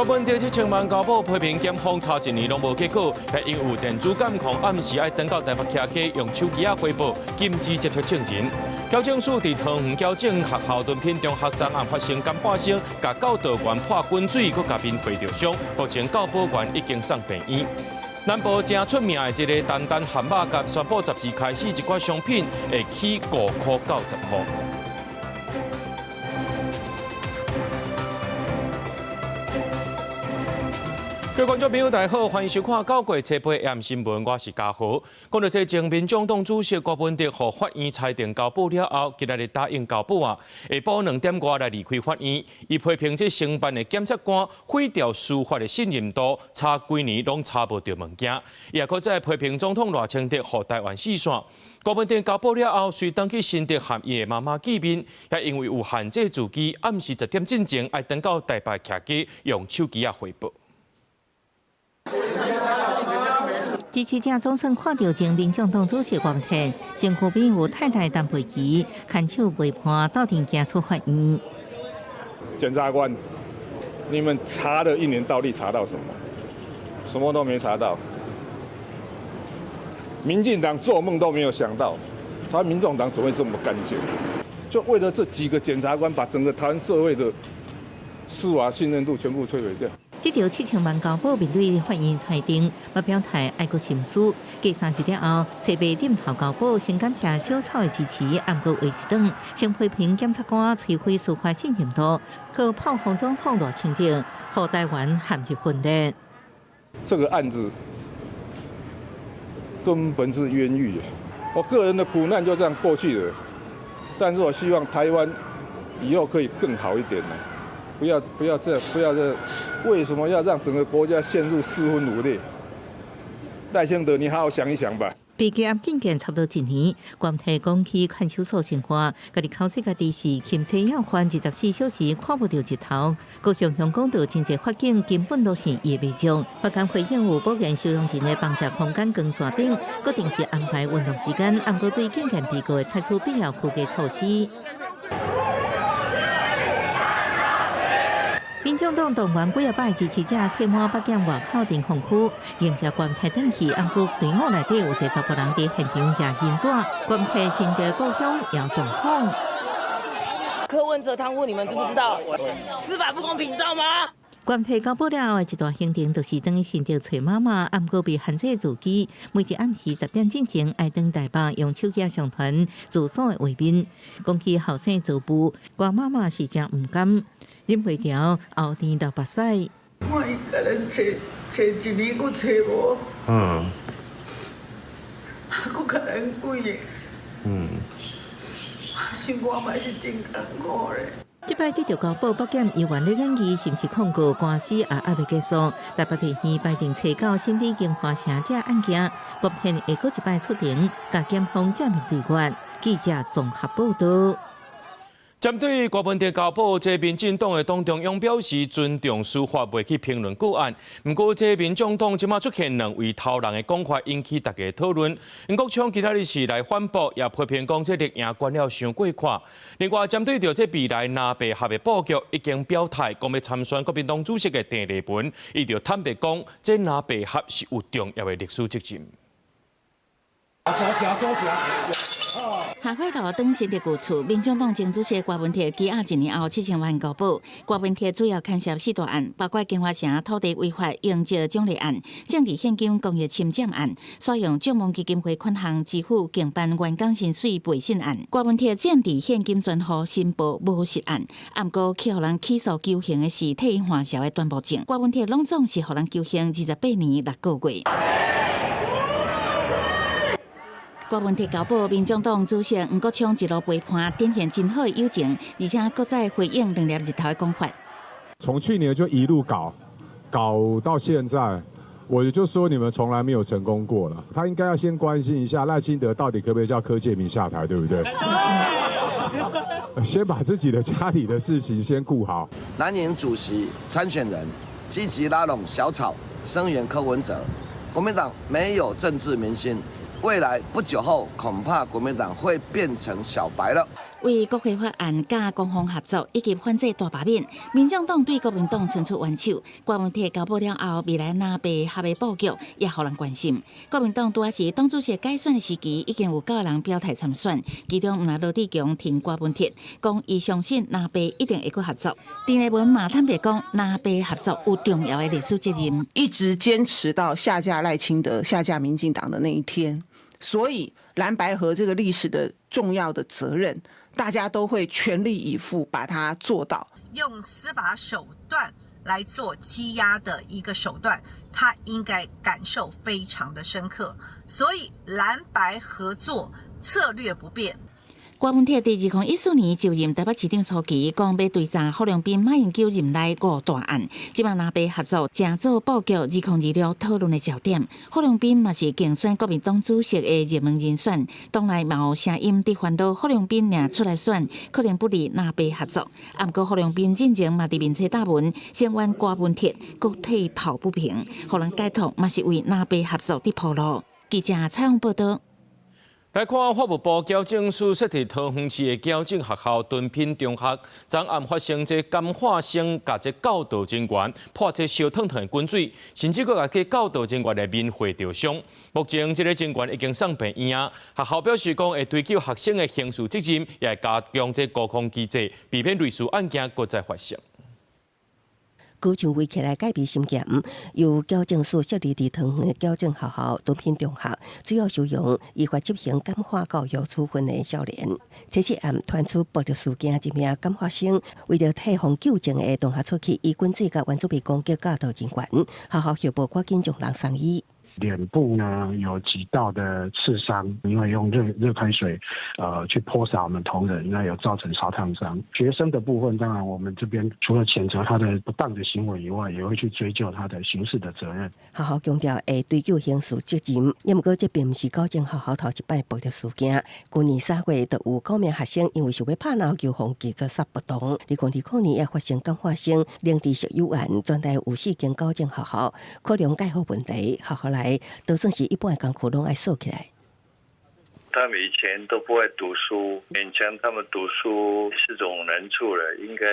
文哲7000萬交保批評檢方查一年攏無結果，但因有電子監控暗時愛轉到台北徛機，用手機仔回報，禁止接觸證人。矯正署佇桃園矯正學校敦品中學昨暗發生感化生，共教導員潑滾水，閣共面皮著傷，目前教保員已經送病院。南部誠出名的這个丹丹漢肉夾宣布10時開始，一寡商品會起5塊到10塊。各位觀眾朋友，大家好，歡迎收看九月初八 AM 新聞，我是嘉豪。講到這前民眾黨主席郭文哲，予法院裁定交保了後，今仔日答應交保啊，下晡2點外來離開法院。伊批評這承辦的檢察官毀掉司法的信任度，查幾年攏查無著物件。伊也閣再批評總統賴清德予台灣四散。郭文哲交保了後，隨轉去新竹和伊的媽媽見面，也因為有限制自己，暗時10點進前愛轉到台北徛機，用手機仔回報。支持者總算看著前民眾黨主席郭文哲，身軀邊有太太陳佩琪，牽手陪伴鬥陣行出法院。檢察官，你們查了一年，到底查到什麼？什麼都沒查到。民進黨做夢都沒有想到，他民眾黨怎麼會這麼乾淨？就為了這幾個檢察官，把整個台灣社會的司法信任度全部摧毀掉。這條7000萬交保面對法院裁定，嘛表態愛閣深思。過30日後，初八點頭交保，先感謝小草的支持，毋過維持黨先批評檢察官摧毀司法信任度，閣炮轟總統賴清德，予台灣陷入分裂。這個案子根本是冤獄，我個人的苦難就這樣過去了，但是我希望台灣以後可以更好一點。不要不要這不要這，為什麼要讓整個國家陷入四分五裂？賴清德，你好好想一想吧。被羈押禁見差不多一年，郭文哲講起看守所生活，家己口說家己是欽差要犯，24小時看無著日頭。閣雄雄講著真濟法警根本都是伊的袂將。法官回應有保健收容人的放射空間光線頂，閣定時安排運動時間，毋過對禁見被告會採取必要區隔措施。民眾黨動員幾仔百支持者客滿北檢外口陣風區，迎接郭文哲轉去，毋過隊伍內底有一個查埔人佇現場舉銀紙，郭文哲新竹故鄉姚總統。柯文哲貪污，你們知不知道？司法不公平，知道嗎？郭文哲交保了後的一大行程，就是轉去新竹揣媽媽，毋過被限制座機，每日暗時10點進前愛轉台北用手機上傳住所的畫面。講起後生做父，郭媽媽是誠毋甘。忍袂牢，後天流目屎。我伊共人揣揣一年，閣揣無。閣共人幾个。生活嘛是真艱苦咧。這擺得著交保北檢猶原咧研議是毋是控告官司也猶未結束。台北地院排定初九審理京華城這案件，郭天會閣一擺出庭，共檢方正面對決。記者綜合報導。針對郭文哲交保，這民進黨的黨中央表示尊重司法，袂去評論個案。毋過，這民眾黨這馬出現兩位頭人的講法，引起大家討論。黃國昌今仔日是來反駁，也批評講這綠營關了傷過闊。另外，針對著這未來藍白合的布局，已經表態講欲參選國民黨主席的鄭麗文，伊就坦白講，這藍白合是有重要的歷史責任。下火路轉新竹舊厝，民眾黨前主席郭文哲羈押一年後7000萬交保。郭文哲主要牽涉四大案，包括京華城土地違法營造獎勵案、政治獻金公益侵佔案、使用眾望基金會款項支付競辦員工薪水背信案。郭文哲政治獻金專戶申報無實案，毋過去予人起訴求刑的是替伊換潲的端木正。郭文哲攏總是予人求刑28年6個月。郭文哲交保，民眾黨主席黃國昌一路陪伴，展現真好的友情，而且閣再回應兩粒日頭的講法。從去年就一路搞，搞到現在，我就說你們從來沒有成功過了。他應該要先關心一下賴清德到底可不可以叫柯建銘下台，對不對？先把自己的家裡的事情先顧好。藍營主席參選人積極拉攏小草聲援柯文哲，國民黨沒有政治明星。未來不久後，恐怕國民黨會變成小白了。為國會法案佮攻防合作以及反制大罷免，民進黨對國民黨伸出援手。郭文鐵交保了後，未來藍白合的布局也予人關心。國民黨拄仔是黨主席改選的時期，已經有九個人表態參選，其中毋但羅智強挺郭文鐵，講伊相信藍白一定會閣合作。陳立文嘛坦白講，藍白合作有重要的歷史責任，一直堅持到下架賴清德、下架民進黨的那一天。所以藍白合這個歷史的重要的責任，大家都會全力以赴把它做到。用司法手段來做羈押的一個手段，他應該感受非常的深刻。所以藍白合作策略不變。郭文鐵佇2014年就任台北市長初期，講欲追查郝龍斌、馬英九任內五大案，這擺藍白合作，成做布局2026討論的焦點。郝龍斌嘛是競選國民黨主席的熱門人選，黨內嘛有聲音佇煩惱郝龍斌若出來選，可能不利藍白合作。毋過郝龍斌進前嘛佇面冊貼文，聲援郭文鐵，閣替抱不平，予人解讀嘛是為藍白合作佇鋪路。記者採訪報道。來看法務部矯正署設佇桃園市的矯正學校敦品中學，昨暗發生這感化生共這教導人員潑這燒燙燙的滾水，甚至閣共這教導人員的面血著傷。目前這個人員已經送病院啊，學校表示講會追究學生的刑事責任，也會加強這高空機制，避免類似案件閣再發生。高牆圍起來戒備森嚴，由矯正署設立佇桃園的矯正學校敦品中學，主要收容依法執行感化教育處分的少年。這次暗傳出暴力事件，一名感化生為著替予糾正的同學出氣，以滾水佮原住民攻擊教導人員，學校後部趕緊將人送醫。臉部呢有幾道的刺傷，因為用熱熱開水，去潑灑我們同仁，那有造成燒燙傷。學生的部分，當然我們這邊除了譴責他的不當的行為以外，也會去追究他的刑事的責任。學校強調會追究刑事責任，毋過這並毋是矯正學校頭一擺暴力事件。舊年3月就有九名學生因為想欲拍籃球，予拒絕殺不當。2020年也發生感化生冷知識有案，全台有四間矯正學校可能蓋好問題，學校內都算是一般的功課攏愛鎖起來。他們以前都不愛讀書，勉強他們讀書是種難處了。應該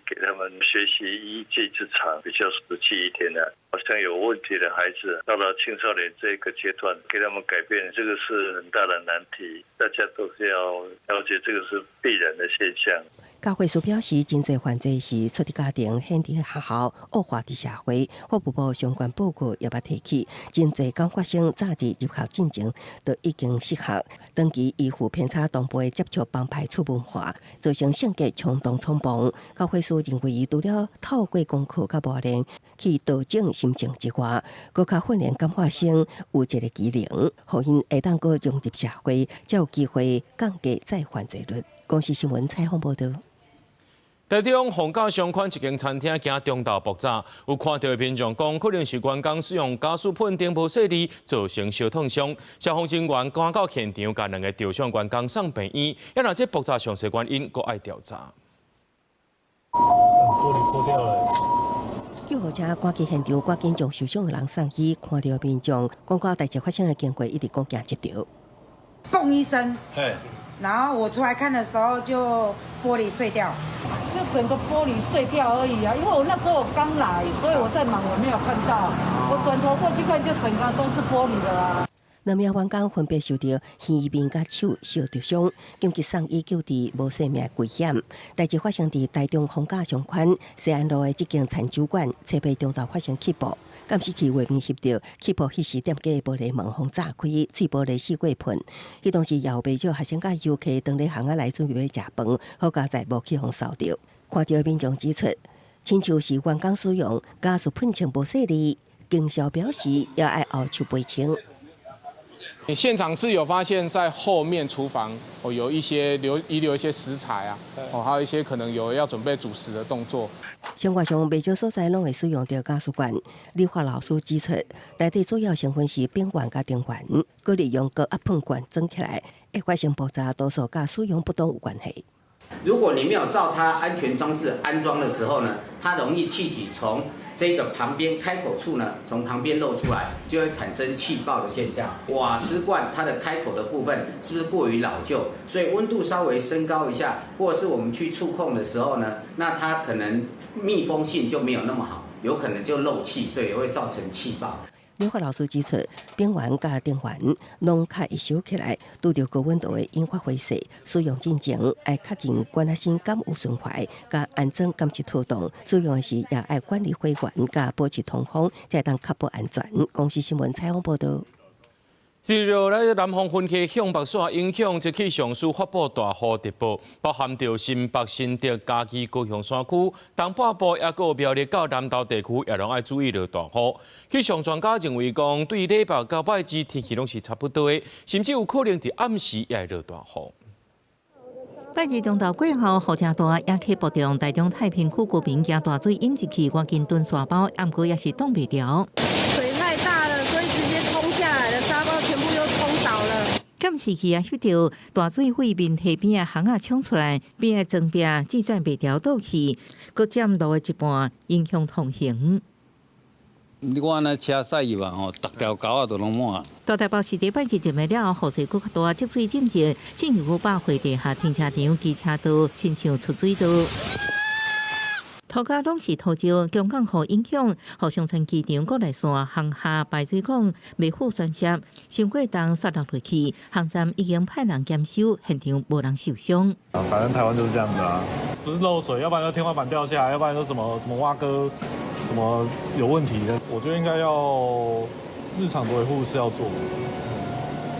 給他們學習一技之長，比較實際一點的。好像有問題的孩子，到了青少年這個階段，給他們改變，這個是很大的難題。大家都是要了解，這個是必然的現象。教會署表示，真濟犯罪是出佇家庭、顯佇學校、惡化佇社會。法務部相關報告也捌提起，真濟感化生早佇入學進前就已經失學，長期依附偏差同輩接觸幫派次文化，造成性格衝動衝暴。教會署認為，除了透過功課佮磨練去調整心情之外，閣較訓練感化生有一個技能，予𪜶會當閣融入社會，才有機會降低再犯罪率。公視新聞採訪報導。台中逢甲商圈一間餐廳今中晝爆炸，有看著的民眾講，可能是員工使用加速噴槍無細膩，造成燒燙傷。消防人員趕到現場，共兩個著傷員工送病院。啊若這爆炸詳細原因，閣愛調查。玻璃破掉了。救護車趕去現場，趕緊將受傷的人送醫。看著民眾講講代誌發生的經過，一直講驚一條。嘣一聲，然後我出來看的時候，就玻璃碎掉，就整個玻璃碎掉而已啊！因為我那時候我剛來，所以我在忙，我沒有看到。我轉頭過去看，就整個都是玻璃的啦。兩名員工分別受著耳面佮手燒著傷，緊急送醫救治，無生命危險。代誌發生佇台中逢甲商圈西安路的這間餐酒館，初八中晝發生起爆，監視器畫面翕著起爆彼時店家的玻璃門予炸開，碎玻璃四處噴。彼當時也有袂少學生佮遊客當咧巷仔內準備欲食飯，好佳哉無去予燒著。看著民眾指出，親像是員工使用加速噴槍無細膩，經銷表示也愛後手賠清。你現場是有發現，在後面廚房哦，有一些留遺留一些食材啊，哦，還有一些可能有要準備煮食的動作。生活上袂少所在攏會使用著加速罐。理化老師指出，內底主要成分是丙烷佮丁烷，閣利用高壓噴罐裝起來，會發生爆炸，多數佮使用不當有關係。如果你沒有照它安全裝置安裝的時候呢，它容易氣體從這個旁邊開口處呢，從旁邊漏出來，就會產生氣爆的現象。瓦斯罐它的開口的部分是不是過於老舊？所以溫度稍微升高一下，或者是我們去觸控的時候呢，那它可能密封性就沒有那麼好，有可能就漏氣，所以會造成氣爆。劉華老師指出，冰源佮電源攏較會燒起來，拄著高溫度會引發火勢。使用進前愛確認罐仔身敢有損壞，佮安裝監測妥當。使用時也愛管理火源，佮保持通風，才會當確保安全。公視新聞採訪報導。受著來南方雲系向北徙影響，這氣象署發布大雨特報，包含著新北、新竹、嘉義、高雄山區、東半部，抑閣有苗栗到南投地區，也攏愛注意落大雨。氣象專家認為講，對禮拜到拜二天氣攏是差不多的，甚至有可能佇暗時也會落大雨。拜二中晝過後，雨誠大，也去北中、台中太平區居民驚大水淹入去，趕緊囤沙包，毋過也是擋袂牢。水太大了，所以直接沖下來了，沙包全部又沖倒了。監視器也翕著大水對面溪邊的巷仔衝出來，邊的磚壁支載袂牢倒去，閣佔路的一半，影響通行。你看按呢車駛入啊吼，逐條溝仔都攏滿。大台北市禮拜二入暝了後，雨勢閣較大，積水浸入信義區百貨地下停車場、機車道，親像出水道。塗跤攏是土石，強降雨影響，予松山機場國內線航廈排水管未付宣洩，傷過重煞落落去，航站已經派人檢修，現場無人受傷。反正台灣就是這樣子啊，不是漏水，要不然就天花板掉下來，要不然就什麼什麼挖哥，什麼有問題的。我覺得應該要日常維護是要做，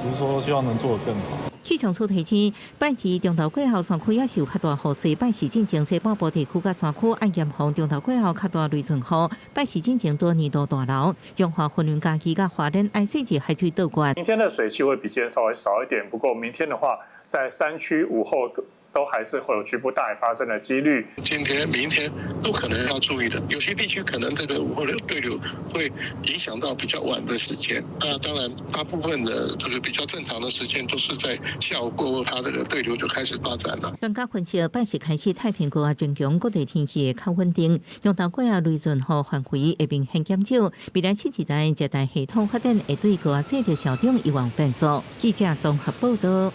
只是說希望能做得更好。氣象署提醒，拜二中晝過後，山區也是有較大雨勢。拜四進前西半部地區佮山區愛嚴防中晝過後較大雷陣雨。拜四進前多年度大樓，彰化、雲林、嘉義佮花蓮愛細緻海水倒灌。明天的水汽會比今天稍微少一點，不過明天的話，在山區午後都還是會有局部大雨發生的幾率。今天、明天都可能要注意的，有些地區可能這個午後的對流會影響到比較晚的時間。那當然，大部分的這個比較正常的時間都是在下午過後，它這個對流就開始發展了。專家分析，拜四開始太平高壓增強，各地天氣會較穩定。中晝過後雷陣雨範圍會明顯減少。未來七日內，熱帶系統發展會對高壓脊的小中有望變數。記者綜合報道。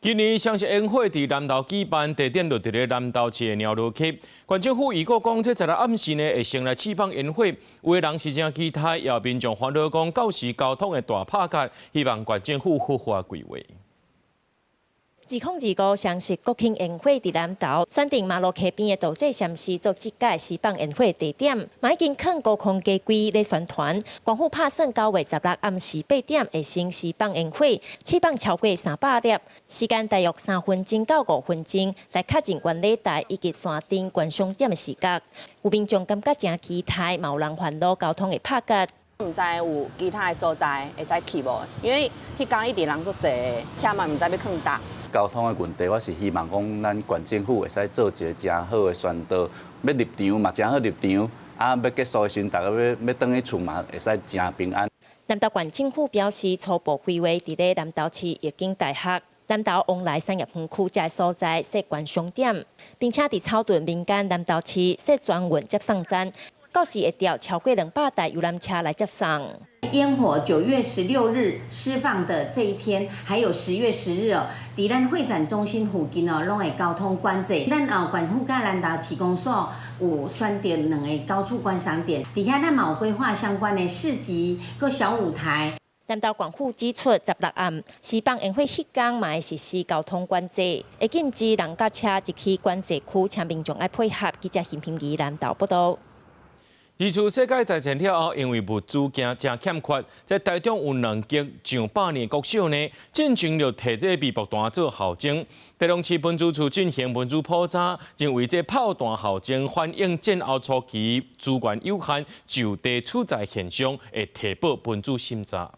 今年雙十煙火佇南投舉辦，地點就佇咧南投市的鳥落溪。縣政府預告講，這十六暗時呢會先來試放煙火，有的人是誠期待，也有民眾煩惱講，到時交通會大拍結，希望縣政府好好規劃。2025雙十國慶煙火佇南投選定馬路溪邊的道濟禪寺做這屆施放煙火地點，嘛已經囥高空機櫃咧宣傳。縣府拍算9月16暗時8點會先施放煙火，試放超過300粒，時間大約3分鐘到5分鐘，來確認觀禮台以及山頂觀賞點的時間。有民眾感覺誠期待，嘛有人煩惱交通會拍結。毋知有其他的所在會使去無？因為彼工一直人足濟，車嘛毋知欲囥佗。交通的問題，我是希望講，咱縣政府會使做一個誠好的宣導，欲入場嘛誠好入場，啊，欲結束的時陣，大家欲欲轉去厝嘛，會使誠平安。南投縣政府表示，初步規劃佇咧南投市逸景大學、南投旺來產業園區遮所在設觀賞點，並且佇草屯民間南投市設專運接送站，到時會調超過200台遊覽車來接送。煙火9月16日施放的這一天，還有10月10日哦，佇咱會展中心附近哦，攏會交通管制。咱哦，縣府佮南投市公所有選定兩个高處觀賞點，佇遐咱嘛有規劃相關的市集、閣小舞台。南投縣府指出，16暗施放煙火彼工嘛會實施交通管制，會禁止人佮車入去管制區，請民眾愛配合。記者邢平儀南投報導。二次世界大戰了後，因為物資驚誠欠缺，在台中有兩間上百年國小呢，進前就提這個微薄彈做校徵。台中市文資處進行文資普查，認為這炮彈校徵反映戰後初期資源有限，就地取材現象，會提報文資審查。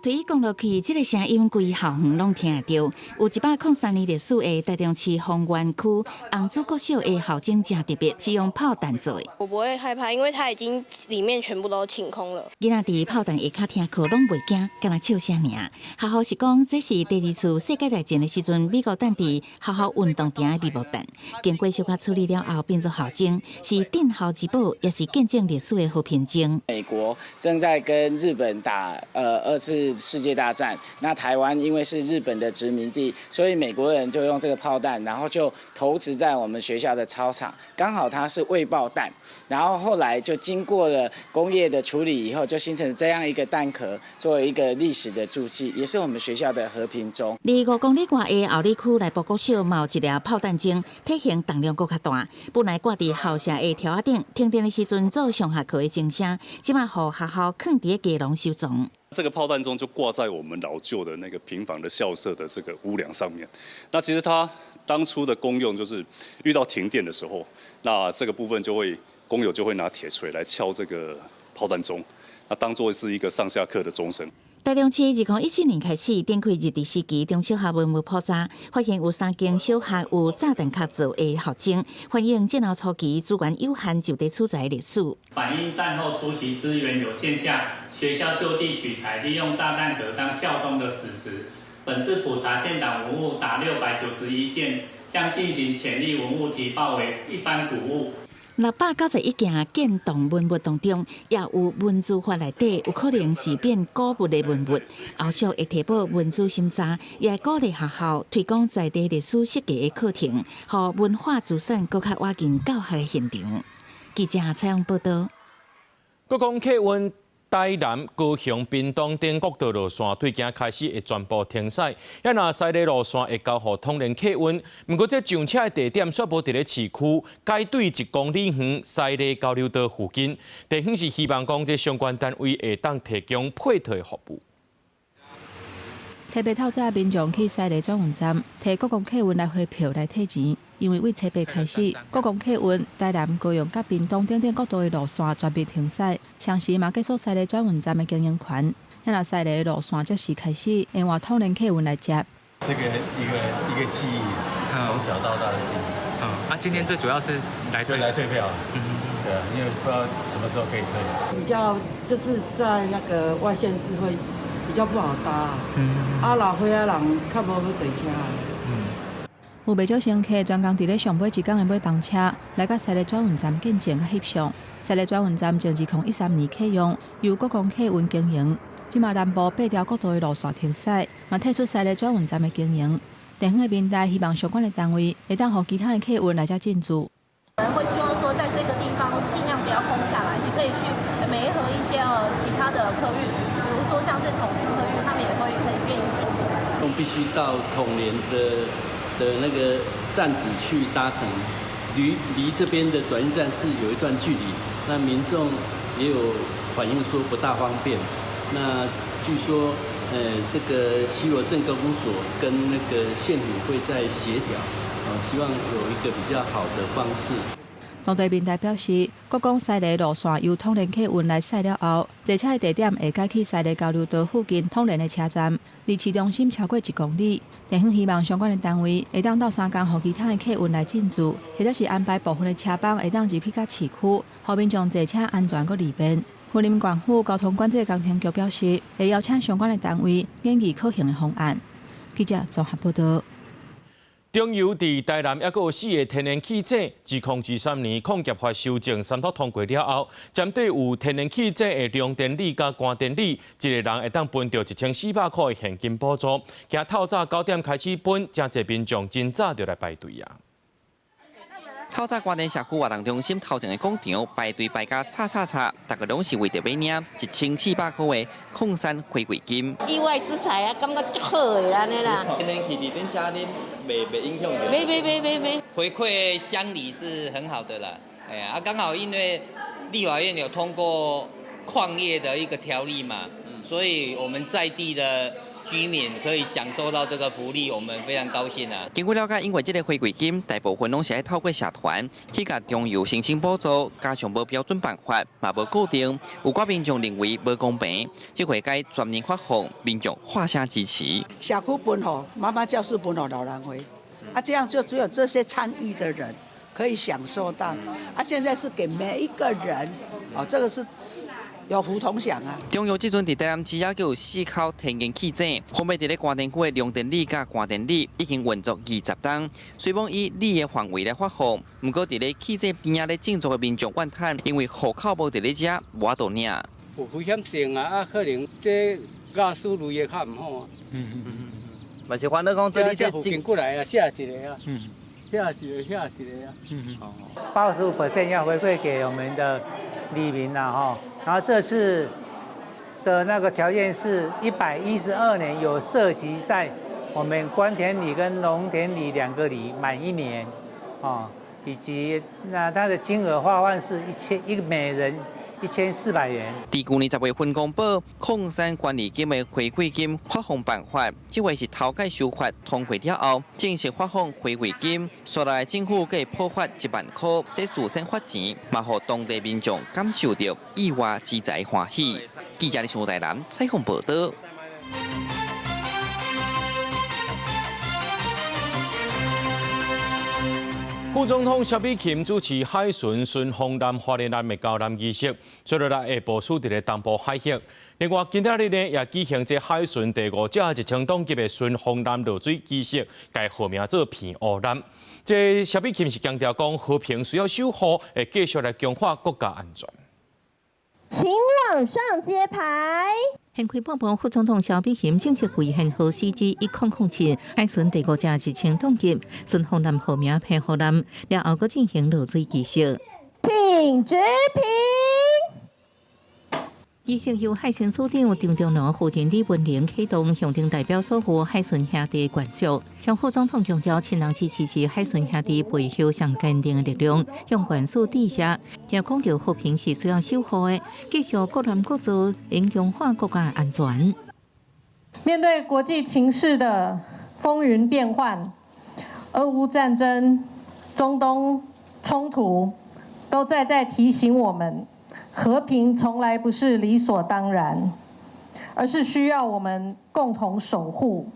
推講落去，這個聲音規校園攏聽會著。有103年歷史的台中市豐原區紅子國小的校鐘誠特別，是用炮彈做的。我不會害怕，因為它已經裡面全部都清空了。囡仔佇炮彈下跤聽課攏袂驚，干焦笑聲爾。學校是講，這是第二次世界大戰的時陣，美國彈佇學校運動場的密爆彈，經過小可處理了後，變做校鐘，是鎮校之寶，也是見證歷史的和平鐘。美國正在跟日本打二次世界大戰，那台灣因為是日本的殖民地，所以美國人就用這個炮彈，然後就投擲在我們學校的操場，剛好它是未爆彈，然後後來就經過了工業的處理以後，就形成這樣一個彈殼，作為一個歷史的註記，也是我們學校的和平鐘。離5公里外的后里區內埔國小嘛有一粒炮彈鐘，體型重量閣較大，本來掛佇校舍的柱仔頂，停電的時陣做上下課的鐘聲，這馬予學校囥佇雞籠收藏。這個炮彈鐘就掛在我們老舊的那個平房的校舍的這個屋梁上面。那其實它當初的功用就是遇到停電的時候，那這個部分就會工友就會拿鐵錘來敲這個炮彈鐘，那當做是一個上下課的鐘聲。台中市2017年開始展開日治時期中小學文物普查，發現有三間小學有炸彈殼做的校鐘，反映戰後初期資源有限就地取材的歷史。反映戰後初期資源有限下，學校就地取材，利用炸彈殼當校鐘的史實。本次普查建檔文物達691件，將進行潛力文物提報為一般古物。691件建檔文物當中，也有文資法內底有可能是變古物的文物。後續會提報文資審查，也會鼓勵學校推廣在地歷史設計的課程，予文化資產閣較倚近教學的現場。記者採訪報導。閣講客運台南、高雄、屏東等國道路線對今開始會全部停駛，啊若西螺路線會交予統聯客運。毋過這上車的地點煞無佇咧市區，改對1公里遠西螺交流道附近。地方是希望講這相關單位會當提供配套的服務。初八透早，民眾去西螺轉運站提國光客運來回票來退錢，因為對初八開始，國光客運台南、高雄佮屏東等等國道的路線全面停駛，同時嘛結束西螺轉運站的經營權。若西螺的路線這時開始，會換統聯客運來接。這個一個記憶，從小到大的記憶。嗯，啊，今天最主要是來退來退票。嗯，對啊，因為不知道什麼時候可以退。比較就是在那個外縣市會比較不好搭，啊老歲仔人較無欲坐車。有袂少乘客專工佇咧上尾一工的尾班車來到西螺轉運站見證佮翕相。西螺轉運站自2013年啟用，由國光客運經營。這馬南部八條國道的路線停駛，嘛退出西螺轉運站的經營。地方的民代希望相關的單位會當予其他的客運來遮進駐。我們會希望說，在這個地方盡量不要空下來，也可以去媒合一些其他的客運，比如說像是統聯客運，他們也會很願意進駐。我們必須到統聯的那個站址去搭乘，離這邊的轉運站是有一段距離，那民眾也有反映說不大方便。那據說，這個西螺鎮公所跟那個縣府會再協調，希望有一個比較好的方式。當地民代表示，國光西螺路線由統聯客運來駛了後，坐車的地點會改去西螺交流道附近統聯的車站，離市中心超過1公里。地方希望相關的單位會當鬥相共，予其他的客運來進駐，或者是安排部分的車班會當入去到市區，予民眾坐車安全閣利便。雲林縣府交通管制工程局表示，會邀請相關的單位研議可行的方案。記者綜合報導。中油佇台南猶閣有四个天然氣井，2023年礦業法修正三讀通過了後，針對有天然氣井的龍電里佮關電里，一个人會當分著1400箍的現金補助。今透早9點開始分，誠濟民眾真早就來排隊啊。透早關電社區活動中心頭前的廣場排隊排甲吵吵吵，逐家攏是為著欲領1400箍的礦山回饋金。意外之財啊，感覺足好的按呢啦。天然氣佇恁遮恁袂袂影響著？袂袂袂袂袂。回饋鄉里是很好的啦，哎呀，啊剛好因為立法院有通過礦業的一個條例嘛，所以我們在地的居民可以享受到這個福利，我們非常高興啊。根據了解，因為這個回饋金大部分攏是愛透過社團去共中油申請補助，加上無標準辦法，嘛無固定，有寡民眾認為無公平，這回該全面發放，民眾喊聲支持。社區分予媽媽教室分予老人會，啊，這樣就只有這些參與的人可以享受到。啊，現在是給每一個人，哦，這個是。有福同享啊！中油這陣佇台南市猶閣有四口天然氣井，分別佇咧官田區的龍田里佮官田里已經運作20冬。雖罔以里的範圍來發放，毋過佇咧氣井邊仔咧種作的民眾怨嘆，因為戶口無佇咧遮，無法度領。有危險性啊！啊，可能這瓦斯類的較毋好啊。嘛是煩惱講這這附近過來啊，寫一个啊。遐一个，遐一个啊。85% 要回饋給我們的里民啦，吼。然後這次的那個條件是112年有涉及在我們官田里跟農田里兩個里滿一年，哦，以及那它的金額發放是一千一每人1400元。佇舊年10月份公布礦山權利金的回饋金發放辦法，這回是頭擺修法通過了後，正式發放回饋金，紲來政府閣會補發1萬箍，這事先發錢，嘛予當地民眾感受著意外之財歡喜。記者李淑台南採訪報導。副總統蕭美琴主持海巡順風艦、花蓮艦的交艦儀式，接落來會部署佇咧東部海域。另外，今仔日呢也舉行這海巡第五隻1000噸級的順風艦落水儀式，改號名做平烏艦。這蕭美琴是強調講，和平需要守護，會繼續來強化國家安全。請往上揭牌。現開半晡，副總統蕭美琴正式為編號 CG1007海巡第五隻1000噸級順風艦號名平和艦，了後閣進行落水儀式。請舉平。儀式由海巡署長張長龍、夫人李文玲啟動，象徵代表守護海巡兄弟關注。蕭副總統強調，親人支持是海巡兄弟背後上堅定的力量，向關署致謝。也講著和平是需要守護的，繼續各艦各做，應強化國家安全。面對國際情勢的風雲變幻，俄烏戰爭、中東衝突，都在在提醒我們。和平從來不是理所當然，而是需要我們共同守護。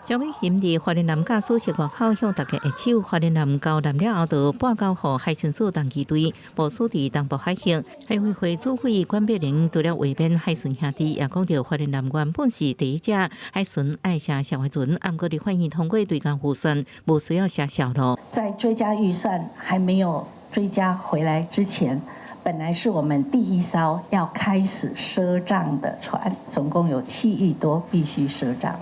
蕭美琴佇花蓮艦駕駛室外口向大家握手，花蓮艦交艦了後，就撥交予海巡署東機隊部署佇東部海域。海委會主委管碧玲除了慰勉海巡兄弟，也講著花蓮艦原本是第一隻海巡愛寫銷的船，毋過佇法院通過追加預算，無需要寫銷路。在追加預算還沒有追加回來之前，本來是我們第一艘要開始賒賬的船，總共有7億多必須賒賬。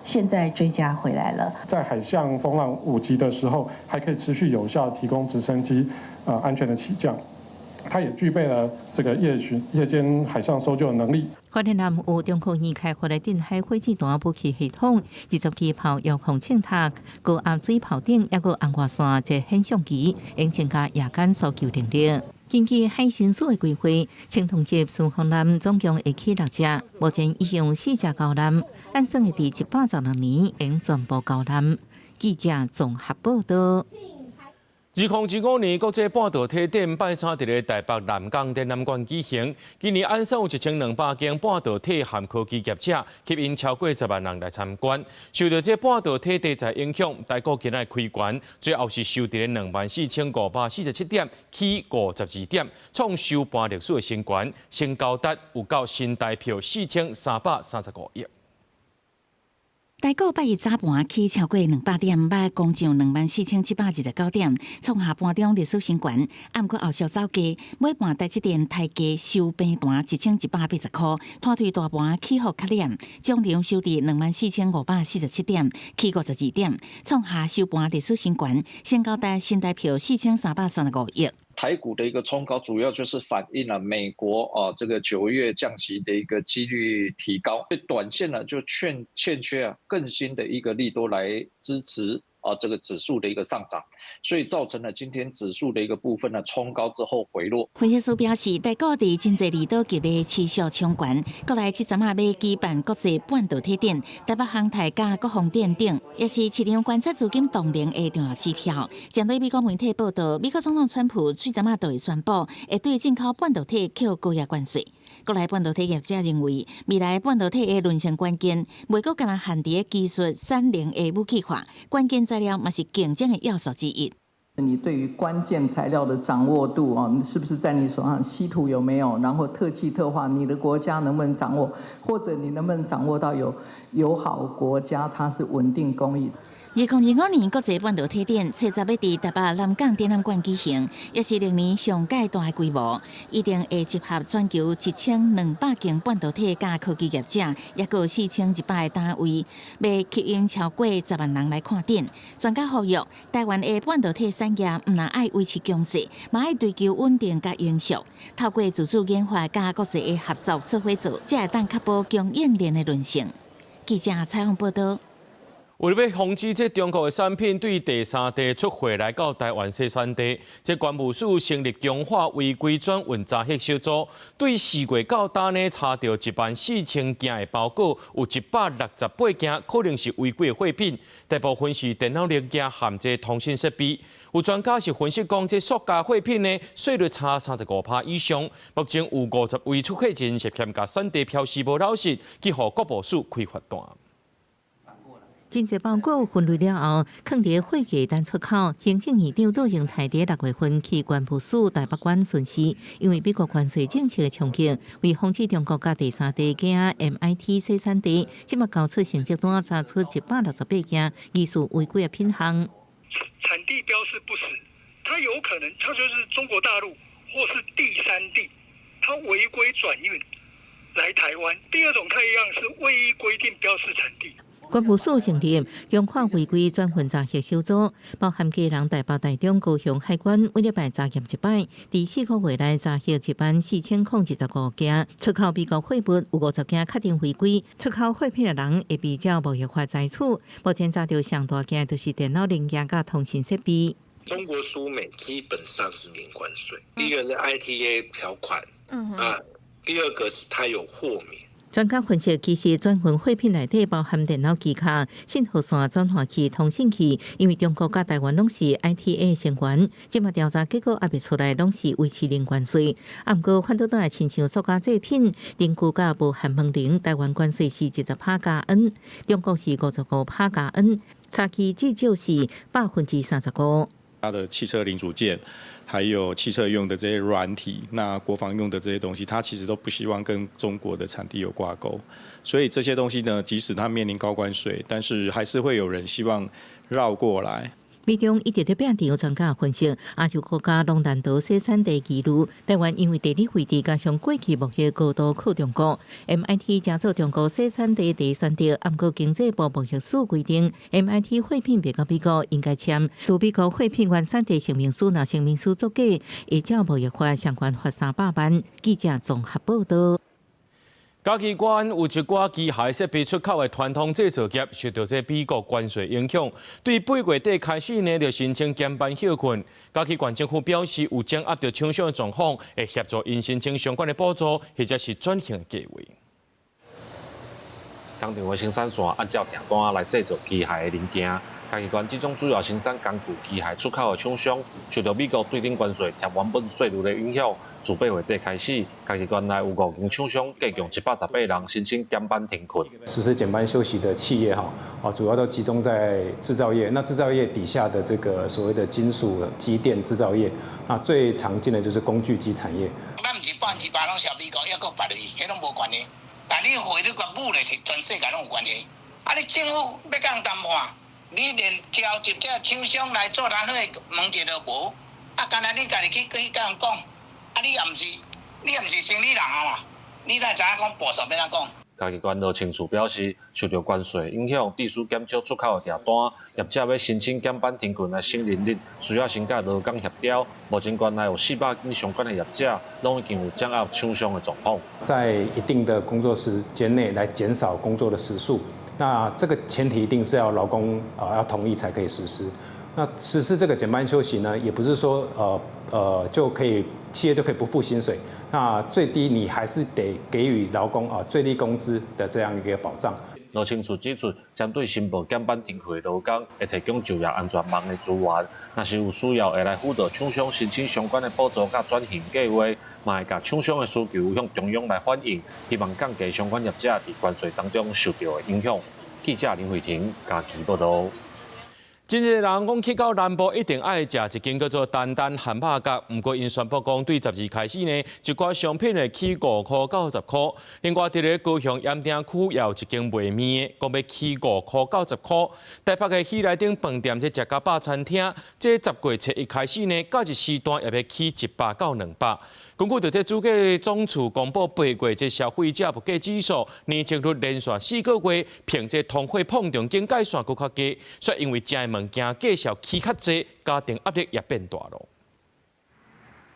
現在追加回來了。在海上風浪5級的時候，還可以持續有效提供直升機安全的起降。它也具備了這個夜巡、夜間海上搜救的能力。花蓮艦有中科院開發的近海火箭彈武器系統、20支炮遙控秤砣、高壓水炮艇，抑閣紅外線這顯像機，應增加夜間搜救能力。根據海巡署的規劃，千噸級順風艦總共會起六隻，目前已經有四隻交艦，按算會佇116年會全部交艦。記者綜合報導。2025年國際半導體展拜三佇咧台北南港展覽館舉行。今年按算有1200間半導體和科技業者，吸引超過10萬人來參觀。受著這半導體題材影響，台股今仔開懸，最後是收佇咧24,547點，起52點，創收盤歷史的新高，成交值有到新台票4335億。台股拜一早盤起超過200點，欲攻上24,729點，創下盤中歷史新高。毋過後續走低，尾盤台積電刣低收平盤1180箍，拖累大盤起伏較躡，終場收佇24,547點，起52點，創下收盤歷史新高，成交值新台票4335億。台股的一個衝高，主要就是反映了美國啊這個9月降息的一個幾率提高，對短線呢就欠缺啊更新的一個利多來支持啊這個指數的一個上漲。所以造成了今天指數的一個部分呢衝高之後回落。分析師表示，台股佇真濟利多激勵持續衝懸，國內這陣仔欲舉辦國際半導體展，台北航太佮國防電等，也是市場觀察資金動能的重要指標。針對美國媒體報道，美國總統川普最陣仔就會宣布，會對進口半導體扣高額關稅。國內半導體業者認為，未來半導體的論成關鍵，袂閣干焦限佇技術產能的武器化，關鍵材料嘛是競爭的要素之一。你對於關鍵材料的掌握度啊，是不是在你手上？稀土有沒有？然後特氣特化，你的國家能不能掌握？或者你能不能掌握到有友好國家，它是穩定供應？2025年國際半導體展，七十欲佇台北南港展覽館舉行，也是歷年上蓋大的規模，一定會集合全球1200間半導體佮科技業者，抑閣4200個單位，欲吸引超過10萬人來看展。專家呼籲，台灣的半導體產業毋但愛維持強勢，嘛愛追求穩定佮永續，透過自主研發佮國際的合作做伙做，才會當確保供應鏈的韌性。記者採訪報道。為了欲防止這中國的產品對第三地出貨來到台灣生產地，這關務署成立強化違規轉運查核小組，對4月到今呢查著14,000件的包裹，有168件可能是違規的貨品，大部分是電腦零件和這通訊設備。有專家是分析講，這塑膠貨品呢稅率差35%以上。目前有50位出貨人涉嫌共產地標示無老實，去予國務署開罰單。真濟包裹分類了後，囥佇貨架等出口。行政院長杜榮泰佇6月份去關務署台北館巡視，因為美國關稅政策的衝擊，為防止中國佮第三地經 MIT 生產地，這馬交出成績單，查出168件疑似違規的品項。產地標示不實，它有可能，它就是中國大陸或是第三地，它違規轉運來台灣。第二種，它一樣是未依規定標示產地。關務署成立強化違規轉運查核小組，包含基隆、台北、台中、高雄海關，每禮拜查驗一擺，佇4個月內查核14,025件出口美國貨物，有50件確定違規。出口貨品的人會比照貿易法裁處。目前查著上大件就是電腦零件佮通訊設備。中國輸美基本上是零關稅，第一個是 ITA 條款，啊，第二個是它有豁免。專家分析，其實轉運貨品內底包含電腦機卡、信號線轉換器、通訊器，因為中國佮台灣攏是 ITA 成員，這馬調查結果猶未出來，攏是維持零關稅。啊，毋過反倒轉來，親像塑膠製品、燈具佮無含門鈴，台灣關稅是20%加 N，中國是55%加 N，差距至少是35%。它的汽車零組件，還有汽車用的這些軟體，那國防用的這些東西，它其實都不希望跟中國的產地有掛鈎，所以這些東西呢，即使它面臨高關稅，但是還是會有人希望繞過來。美中一直咧拚戰，有專家分析，亞洲國家攏難逃生產地疑慮。台灣因為地理位置加上過去貿易高度靠中國，MIT 成做中國生產地第一選擇。毋過經濟部貿易署規定，MIT 貨品賣到美國應該簽駐美國貨品原產地聲明書，若聲明書作假，會照貿易法相關罰300萬。記者綜合報道。嘉義縣有一寡機械設備出口的傳統製造業，受到這美國關稅影響，對8月底開始呢，就申請減班歇睏。嘉義縣政府表示，有掌握著廠商的狀況，會協助𪜶申請相關的補助，或者是轉型的計劃。工廠的生產線按照訂單來製造機械的零件。嘉義縣這種主要生產工具機械出口的廠商，受到美國對等關稅貼原本稅率的影響。自8月底開始，嘉義縣內有5間廠商，共共118人申請減班停困。實施減班休息的企業，哈，啊，主要都集中在製造業。那製造業底下的這個所謂的金屬機電製造業，那最常見的就是工具機產業。咱毋是8%攏銷美國，抑閣別位，彼攏無關係。但你貨你共武咧是全世界攏有關係。啊，你政府欲共人談判，你連召集這廠商來座談會問一都無，啊，干焦你家己去共人講。啊！你也毋是生理人啊啦！你哪會知影講步數欲按怎講？嘉義縣羅清處表示，受著關稅影響，必須減少出口的訂單，業者欲申請減班停睏來省人力，需要先佮勞工協調。目前縣內有400間相關的業者，攏已經有掌握廠商的狀況。在一定的工作時間內來減少工作的時數，那這個前提一定是要勞工啊要同意才可以實施。那實施這個減班休息呢，也不是說就可以企業就可以不付薪水。那最低你還是得給予勞工啊最低工資的這樣一個保障。羅清樹指出，針對申報減班停課的勞工，會提供就業安全網的資源。若是有需要，會來輔導廠商申請相關的補助佮轉型計劃，嘛會共廠商的需求向中央來反映，希望降低相關業者佇關稅當中受著的影響。記者林慧婷嘉義報導。真濟人講去到南部一定愛食一間叫做丹丹漢堡角，毋過𪜶宣布講對12開始呢，一寡商品會起5塊到10塊。另外，佇咧高雄鹽埕區也有一間賣麵的，講欲起5塊到10塊。台北的喜來登飯店這食較飽餐廳，這10月初一開始呢，假日時段也欲起100到200。根據著這主計總處公布8月這消費者物價指數年增率連續4個月，憑這通貨膨脹警戒線閣較低，所以因為食的物件價數起較濟，家庭壓力也變大囉。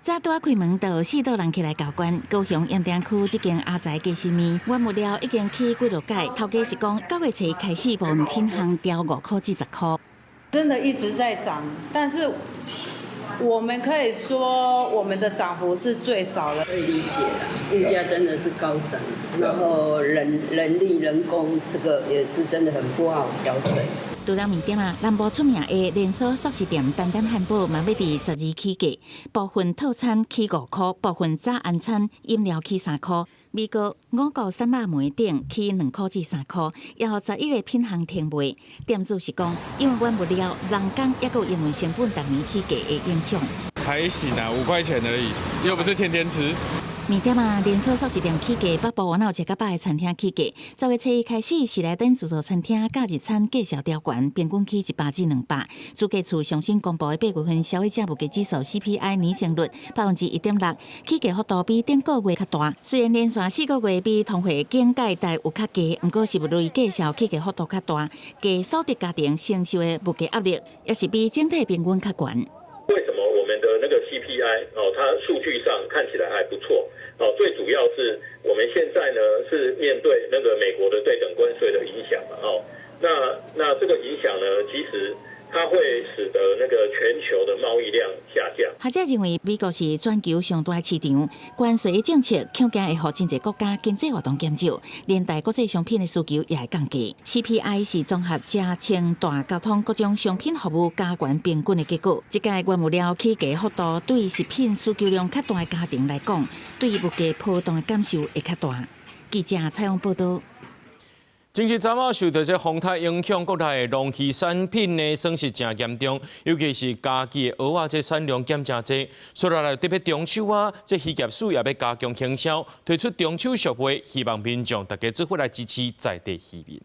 早拄仔開門，就有四桌人起來交關。高雄鹽埕區這間阿財雞絲麵，原物料已經起幾落擺，頭家是講9月初一開始，部分品項調5塊至10塊。真的一直在漲，但是我們可以說我們的漲幅是最少的。可以理解啦，物價真的是高漲，然後人力人工這個也是真的很不好調整。除了麵店啊，南部出名的連鎖速食店丹丹漢堡嘛欲佇12起價，部分套餐起5塊，部分早晚餐飲料起3塊。美國五穀散肉糜等起2塊至3塊，也予11個品項停賣。店主是講，因為原物料、人工抑閣營運成本逐年起價的影響。還行啊，5塊錢而已，又不是天天吃。麵店啊，連鎖速食店起價，北部若有食較飽的餐廳起價。10月初一開始，喜來登自助餐廳假日餐價數調懸，平均起100至200。主計處上新公布的8月份消費者物價指數 CPI 年增率1.6%，起價幅度比頂個月較大。雖然連續4個月比通貨警戒帶有較低，毋過食物類價數起價幅度較大，低所得家庭承受的物價壓力也是比整體平均較懸。為什麼我們的那個 CPI 哦，它數據上看起來還不錯哦，最主要是我們現在呢是面對那個美國的對等關稅的影響嘛哦，那這個影響呢，其實它會使得那個全球的貿易量下降。學者認為，美國是全球上大市場，關稅的政策恐驚會予真濟國家經濟活動減少，連帶國際商品的需求也會降低。CPI 是綜合食、穿、住、交通各種商品服務加懸平均的結果。這屆原物料起價幅度對食品需求量較大的家庭來講，對物價波動的感受會較大。記者採訪報導。前一陣仔受著這風颱影響，國內的農漁產品呢損失誠嚴重，尤其是嘉義的蚵仔，這產量減誠濟。所以來特別中秋啊，這漁業署也欲加強行銷，推出中秋俗惠，希望民眾大家做伙來支持在地漁民。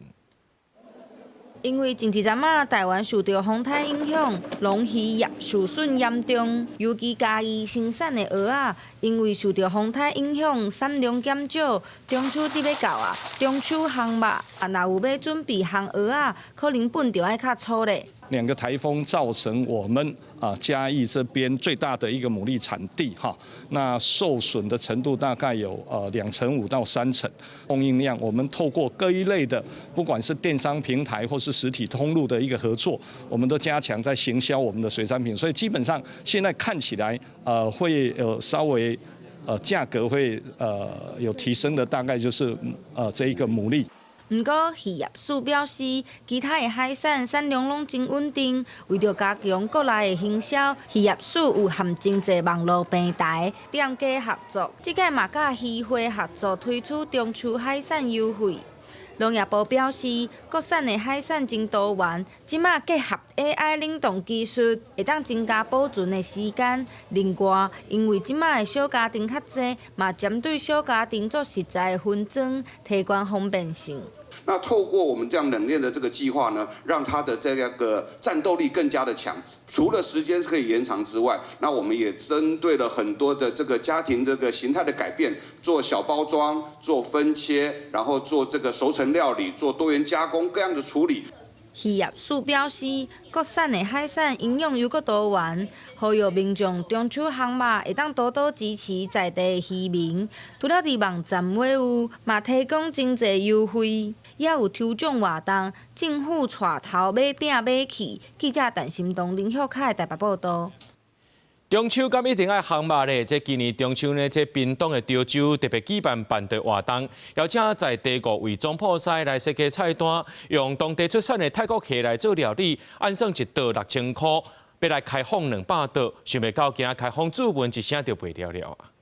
因為前一陣仔台灣受著風颱影響，農漁業受損嚴重，尤其嘉義生產的蚵仔，因為受著風颱影響，產量減少。中秋節欲到啊，中秋烘肉，若有欲準備烘蚵仔，可能笨著愛較粗咧。兩個颱風造成我們啊嘉義這邊最大的一個牡蠣產地哈，那受損的程度大概有2.5到3成，供應量我們透過各一類的，不管是電商平台或是實體通路的一個合作，我們都加強在行銷我們的水產品，所以基本上現在看起來會有稍微價格會有提升的，大概就是這一個牡蠣。毋過漁業署表示，其他的海產產量攏真穩定。為著加強國內的行銷，漁業署有和真濟網路平台店家合作，這擺嘛佮漁會合作推出中秋海產優惠。農業部表示，國產的海產真多元，這馬結合 AI 冷凍技術，會當增加保存的時間。另外，因為這馬的小家庭較濟，嘛針對小家庭做食材的分裝，提懸方便性。那透過我們這樣冷鏈的這個計劃呢，讓它的這個戰鬥力更加的強。除了時間可以延長之外，那我們也針對了很多的這個家庭這個形態的改變，做小包裝、做分切，然後做這個熟成料理、做多元加工各樣的處理。漁業署表示，國產的海產營養猶閣多元，呼籲民眾中秋烘肉會當多多支持在地漁民。除了佇網站買有，嘛提供真濟優惠，也有抽獎活動，政府帶頭買餅買去。記者陳心東、林秀凱台北報道。中秋敢一定愛烘肉咧？這今年中秋呢，這屏東的潮州特別舉辦辦桌活動，邀請在地五位總鋪師來設計菜單，用當地出產的泰國蝦來做料理，按算一桌6000箍，欲來開放200桌，想袂到今仔開放注文一聲就賣了了啊！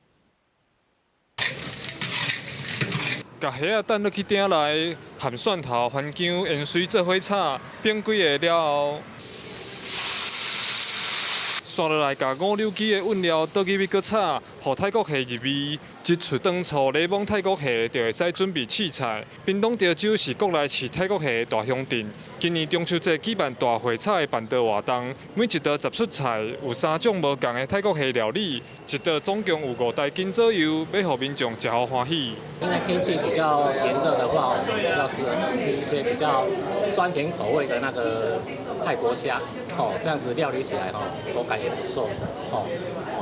共蝦仔等落去鼎內，含蒜頭、番薑、芫荽做伙炒，煸幾下了後。紲落來，共五柳枝的韻料倒入去閣炒，予泰國蝦入味。一出糖醋檸檬泰國蝦就會使準備試菜。屏東潮州是國內飼泰國蝦的大鄉鎮。今年中秋節舉辦大會炒的辦桌活動，每一桌10出菜，有三種無仝的泰國蝦料理，一桌總共有5公斤左右，欲予民眾食予歡喜。因為天氣比較炎熱的話，我們比較適合吃一些比較酸甜口味的那個泰國蝦。哦，這樣子料理起來，哦，口感也不錯，哦，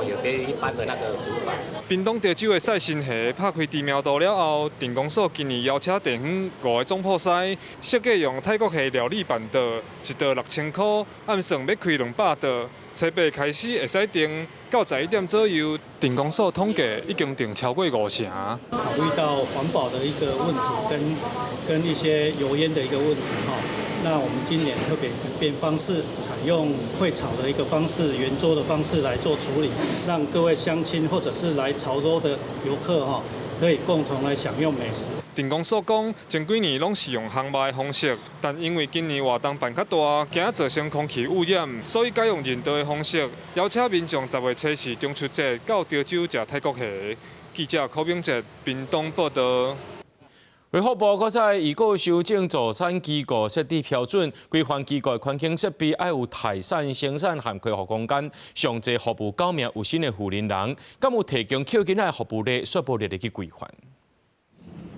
有別於一般的那個煮法。屏東潮州的賽新蝦拍開知名度了後，鎮公所今年邀請地方5個總鋪師設計用泰國蝦料理辦桌，一桌6000箍，按算欲開200桌，初八開始會使訂，到11點左右，鎮公所統計已經訂超過5成。考慮到環保的一個問題，跟一些油煙的一個問題，哈。那我們今年特別改變方式，採用會炒的一個方式、圓桌的方式來做處理，讓各位鄉親或者是來潮州的遊客哈，可以共同來享用美食。鎮公所講，前幾年攏是用烘肉的方式，但因為今年活動辦較大，驚造成空氣污染，所以改用人道的方式，邀請民眾10月初四中秋節到潮州食泰國蝦。記者柯炳哲屏東報道。衛福部閣再預告修正助產機構設置標準，規範機構的環境設備愛有待產、生產和恢復空間，上濟服務九名有薪的婦人人，敢有提供扣囡仔的服務咧，煞無列入去規範。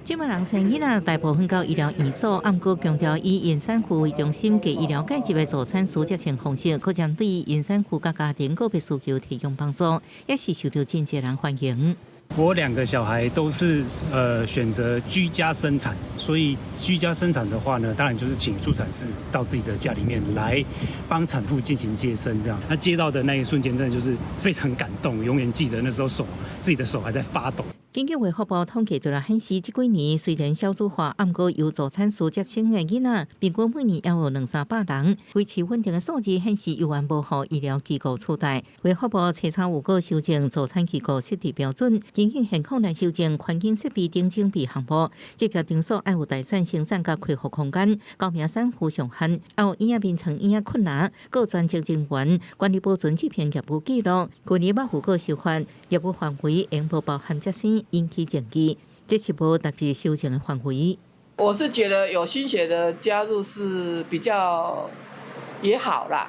這擺人生囡仔大部分到醫療院所，毋過強調以孕產婦為中心，給醫療介入的助產師接生方式，閣針對孕產婦佮家庭個別需求提供幫助，也是受到真濟人歡迎。我2個小孩都是選擇居家生產，所以居家生產的話呢，當然就是請助產士到自己的家裡面來幫產婦進行接生，這樣。那接到的那一瞬間，真的就是非常感動，永遠記得那時候自己的手還在發抖。根據衛福部統計，就來顯示，這幾年雖然少子化，毋過由助產師接生的囡仔，平均每年也有兩三百人，維持穩定的數字顯示，猶原無予醫療機構取代。衛福部初三有閣修正助產機構設置標準，根據現況來修正環境設備等整備項目，這票場所愛有待產、生產佮恢復空間，高名產婦上限，還有嬰仔眠床、嬰仔困難，閣專職人員管理保存這篇業務記錄。去年捌有閣修法，業務範圍應無包含接生。引起爭議，這是無特別修正的範圍。我是覺得有新血的加入是比較也好啦，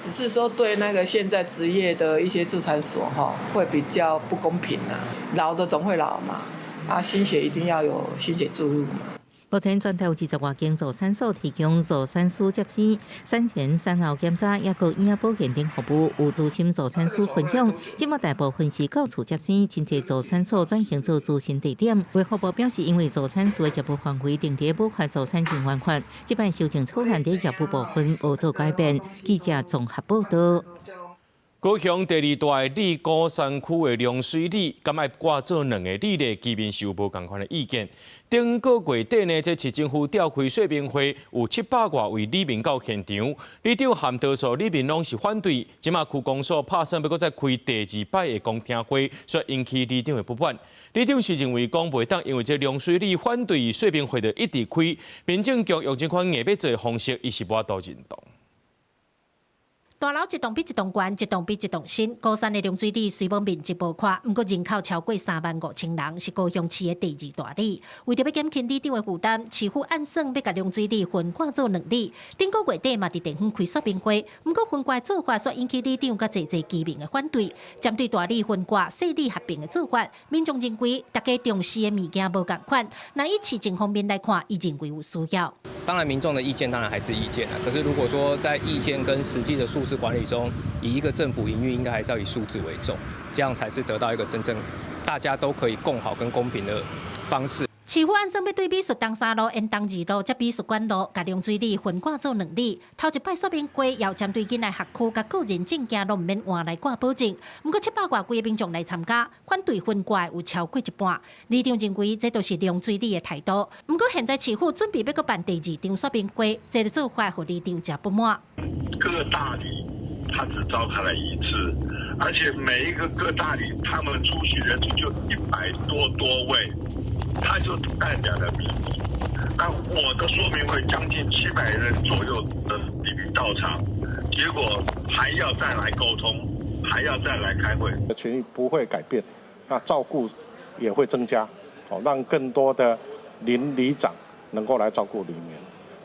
只是說對那個現在職業的一些助產所哈，會比較不公平啦。老的總會老嘛，啊，新血一定要有新血注入嘛。目前全台有20外間助產所提供助產師接生、產前、產後檢查，抑閣嬰仔保健等服務。有資深助產師分享，這馬大部分是到厝接生，真濟助產所轉型做諮詢地點。衛福部表示，因為助產師的業務範圍定佇無法助產人員法，這擺修正草案佇業務部分無做改變。記者綜合報道。高雄第二大的里鼓山區的龍廼里，敢愛掛做兩个里咧？居民是有無仝款的意見。頂個月底呢，這市政府召開說明會，有700外位里民到現場，里長和多數里民攏是反對。這馬區公所拍算欲閣再開第二擺的公聽會，煞引起里長的不滿。里長是認為講袂當，因為這龍廼里反對說明會就一直開，民政局用這款硬欲做的方式，伊是無法度認同。大樓一棟比一棟懸，一棟比一棟新。鼓山的龍水里雖無面積無闊，毋過人口超過3萬5千人，是高雄市的第二大里。為著欲減輕里長的負擔，市府按算欲共龍水里分割做兩里。頂個月底嘛佇地方開說明會，毋過分割做法煞引起里長佮濟濟居民的反對。針對大里分割、細里合併的做法，民眾認為大家重視的物件無仝款。若以市政方面來看，伊認為有需要。當然，民眾的意見當然還是意見啦。可是如果說在意見跟實際的數字管理中，以一個政府營運，應該還是要以數字為重，這樣才是得到一個真正大家都可以共好跟公平的方式。市府按算欲對美術東三路、延東二路、佮美術館路，共龍水里分割做兩里。頭一擺說明會，也有針對囡仔學區佮個人證件攏毋免換來掛保證。毋過700外幾个民眾來參加，反對分割有超過一半。里長認為這就是龍水里的態度。毋過現在市府準備欲閣辦第二場說明會，這个做法予里長誠不滿。各大里他只召開了一次，而且每一個各大里他們出席人數就100多位。他就代表了民意。那我的說明會將近700人左右的里民到場，結果還要再來溝通，還要再來開會。權益不會改變，那照顧也會增加，哦，讓更多的鄰里長能夠來照顧里民。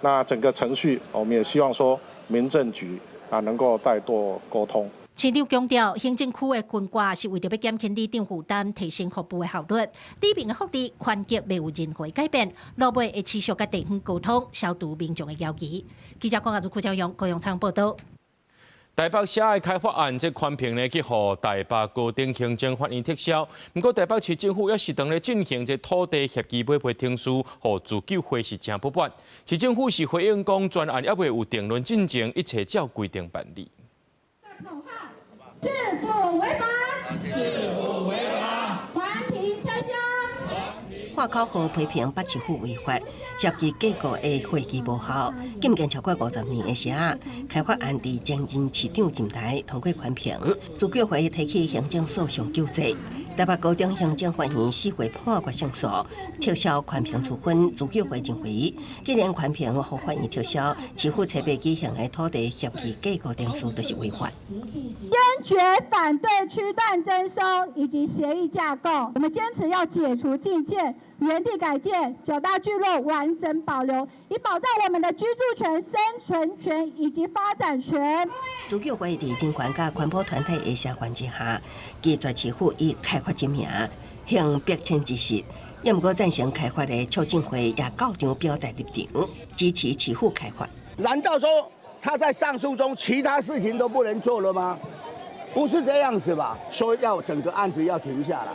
那整個程序，我們也希望說民政局啊能夠帶多溝通。市長強調，行政區的分割是為著欲減輕里長負擔，提升服務的效率。里民的福利權益袂有任何改變，落尾會持續佮地方溝通，消除民眾的猶疑。記者鄺亞如、柯昭勇、高永昌報導。台北社的開發案，這寬評呢去予台北高等行政法院撤銷。毋過台北市政府猶是當咧進行這土地協議買賣程序，予自救會是誠不滿。市政府是回應講，全案猶未有定論進前，一切照規定辦理。市府違法，市府違法，環評撤銷。喊口號批評北市府違法，協議架構的會議無效，禁建超過50年的社開發案佇前任市長任內通過環評，自救會提起行政訴訟救濟。台北高等行政法院4月判決勝訴，撤銷環評處分。自救會認為，既然環評予法院撤銷，市府初八舉行的土地協議架構程序就是違法。堅決反對區段徵收以及協議架構，我們堅持要解除禁建、原地改建、九大聚落完整保留，以保障我們的居住權、生存權以及發展權。自救會佇人權佮環保團體的聲援之下，拒絕市府以開發之名行逼遷之實。也毋過贊成開發的促進會也到場表達立場，支持市府開發。難道說他在上訴中其他事情都不能做了嗎？不是這樣子吧？說要整個案子要停下來。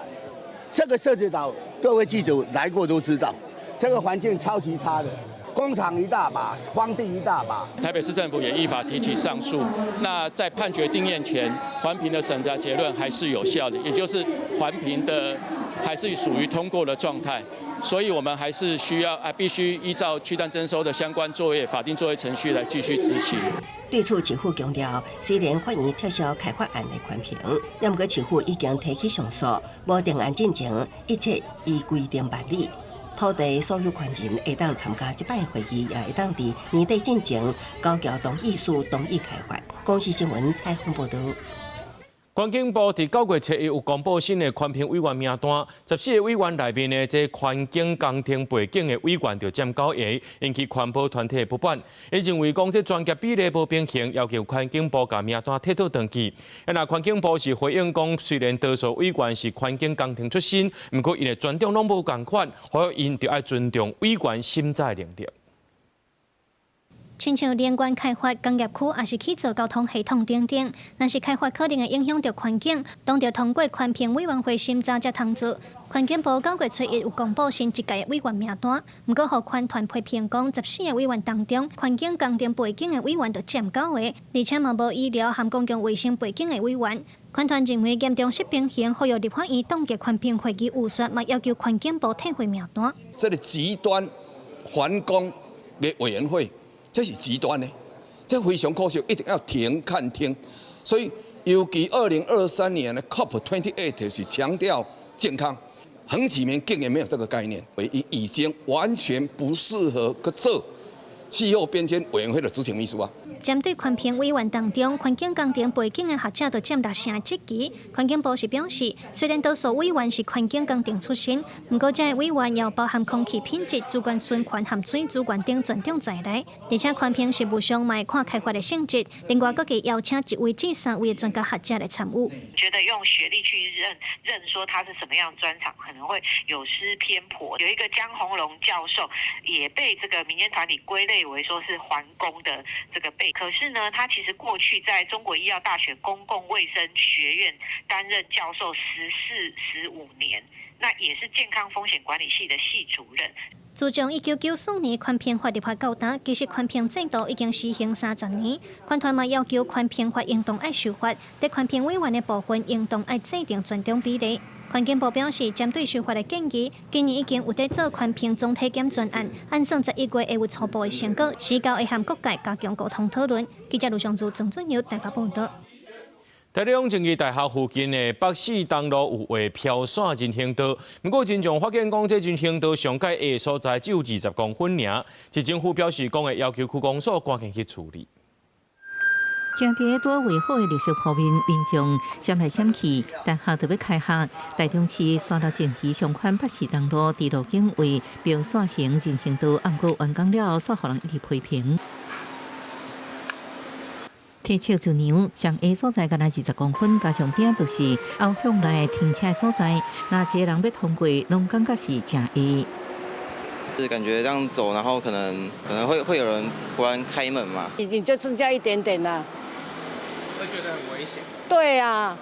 這個社子島，各位記者來過都知道，這個環境超級差的，工廠一大把，荒地一大把。台北市政府也依法提起上訴。那在判決定讞前，環評的審查結論還是有效的，也就是環評的還是屬於通過的狀態。所以我們還是需要啊，必須依照區段徵收的相關作業法定作業程序來繼續執行。對此，市府強調，雖然法院撤銷開發案的環評，毋過市府已經提起上訴，無定案進前，一切依規定辦理。土地所有權人會當參加這擺會議，也會當佇年底進前交繳同意書，同意開發。公視新聞採訪報導。環境部佇9月7日有公布新的環評委員名單，14个委員內面的這環境工程背景的委員就佔9个，引起環保團體不滿。𪜶認為講這專業比例無平衡，要求環境部共名單退倒轉去。啊，環境部是回應講，雖然多數委員是環境工程出身，毋過𪜶的專長攏無仝款，所以𪜶著愛尊重委員審查能力。親像能源開發、工業區，抑是去做交通系統等等，若是開發可能會影響著環境，攏著通過環評委員會審查才通做。環境部9月初1有公布新一屆的委員名單，毋過予環團批評講，14个委員當中，環境工程背景的委員就佔9个，而且嘛無醫療和公共衛生背景的委員。環團認為嚴重失平衡，呼籲立法院凍結環評會議預算，嘛要求環境部退回名單。這個極端環工的委員會。這是極端的，這非常可惜，一定要停看聽。所以，尤其2023年的 COP28 是強調健康，彭啟明竟然沒有這個概念，已經完全不適合去做氣候變遷委員會的執行秘書啊。針對環評委員當中，環境工程背景的學者就佔六成職級。環境部是表示，雖然多數委員是環境工程出身，毋過這个委員也包含空氣品質、資源循環和水資源等專長在內。而且環評實務上嘛會看開發的性質，另外閣會邀請一位至三位的專家學者來參與。覺得用學歷去認說他是什麼樣專長，可能會有失偏頗。有一個江宏龍教授也被這個民間團體歸類為說是環工的這個背，可是呢，他其實過去在中國醫藥大學公共衛生學院擔任教授14、15年，那也是健康風險管理系的系主任。自從1994年環評法立法到今，其實環評制度已經實行30年。環團嘛要求環評法應當愛修法，佇環評委員的部分應當愛制定專長比例。環境部表示，針對修法的建議，今年已經有佇做環評總體檢專案，按算11月會有初步的成果，時到會和各界加強溝通討論。記者盧尚柱、曾俊友台北報導。台中正義大學附近的北勢東路有畫飄線人行道，毋過民眾發現講，這人行道上蓋的所在只有20公分爾。市政府表示講會要求區公所趕緊去處理。行佇拄畫好的綠色鋪面，民眾閃來閃去，大學就欲開學。台中市沙鹿正義上寬北勢東路佇路頂畫標線型人行道，毋過完工了後，煞予人一直批評。鐵尺一量，上下所在敢若20公分，加上邊就是後巷內停車所在，若一个人欲通過，攏感覺是誠狹。是感覺這樣走，然後可能會有人突然開門嘛。已經就剩下一點點啦。會覺得很危險。對啊，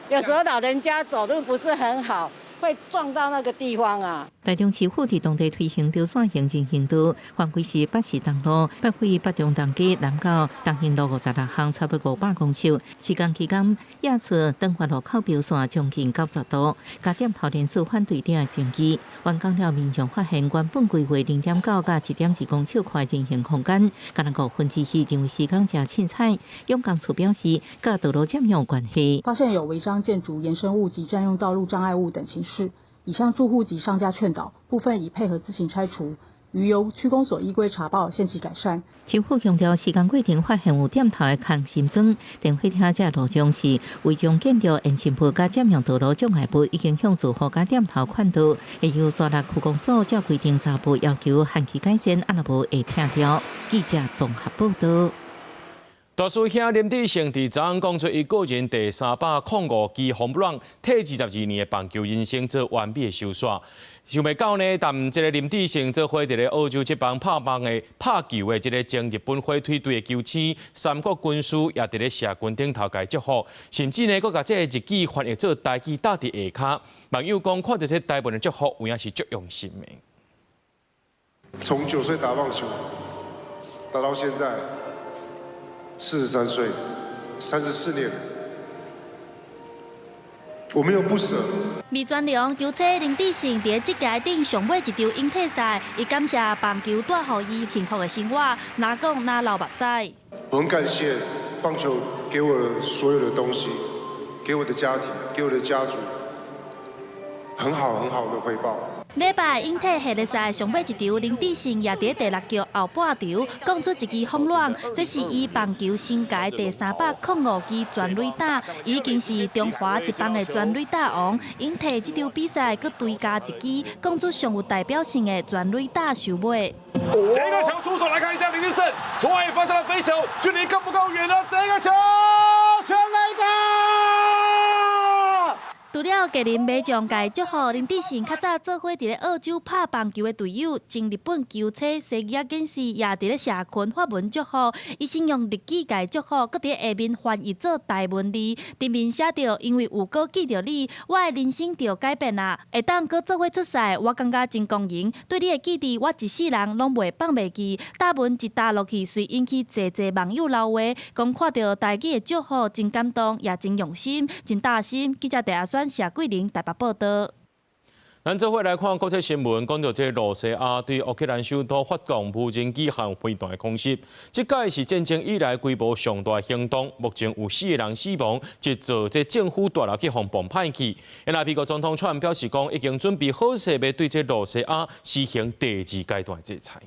有時候老人家走路不是很好，會撞到那個地方啊。台中市府佇當地推行標線型人行道，範圍是北勢東路、北惠北中東街南到東興路56巷，差不多500公尺。施工期間，壓出敦化路口標線將近90度，共店頭連續反對者的爭議。完工了，民眾發現原本規劃0.9到1.2公尺寬人行空間，敢若2/5，認為施工誠凊彩。蔣工處表示，佮道路佔用有關係。發現有違章建築、延伸物及佔用道路障礙物等情事。已向住戶及商家勸導，部分已配合自行拆除，餘由區公所依規查報，限期改善。市府強調，施工過程發現有店頭的空心磚，電火車這路障是違章建築延伸物佮佔用道路障礙物，已經向住戶佮店頭勸導，會由沙鹿區公所照規定查報要求限期改善，啊若無會拆掉。記者綜合報導。大師兄林智勝佇昨昏講出伊個人第305支 home run，替22年的棒球人生做完美的收煞。想袂到呢，但這个林智勝做伙佇咧澳洲職棒拍棒的拍球的這个前日本火腿隊的球星三國軍師也佇咧社群頂頭共祝福，甚至呢，閣共這个日語翻譯做台語貼佇下跤。網友講，看著這台文的祝福，有影是足用心的。從9歲打棒球，打到現在。43歲，34年，我沒有不捨。味全龍球星林智勝佇職涯頂上尾一場引退賽，伊感謝棒球帶予伊幸福的生活，若講若流目屎。我很感謝棒球給我所有的東西，給我的家庭，給我的家族，很好很好的回報。禮拜引退系列賽上尾一場，林智勝也佇第六局後半場講出一支轟龍，這是伊棒球生涯第305支全壘打，已經是中華職棒的全壘打王。引退這場比賽，閣追加一支，講出上有代表性的全壘打收尾。這個球出手來看一下林智勝，左外方向的飛球，距離夠不夠遠呢？這個球全壘打！除了家人馬上共祝福林智勝，較早做伙佇咧澳洲拍棒球的隊友，前日本球星西木健士也佇咧社群發文祝福，伊先用日語共祝福，閣佇下面翻譯做台文字，頂面寫著因為有閣記著你，我的人生就改變啦，會當閣做伙出賽，我感覺真光榮。對你的記憶，我一世人攏袂放袂記。貼文一貼落去，隨引起濟濟網友留話，講看著台語的祝福真感動，也真用心，真貼心。記者鄭阿選。謝桂玲台北報導。咱做伙來看國際新聞，講到這羅西亞對烏克蘭首都發動無人機和飛彈的空襲，這擺是戰爭以來規模上大行動。目前有四個人死亡，一座這政府大樓去予磅歹去。那美國總統川普表示講，已經準備好勢，欲對這羅西亞實行第二階段制裁。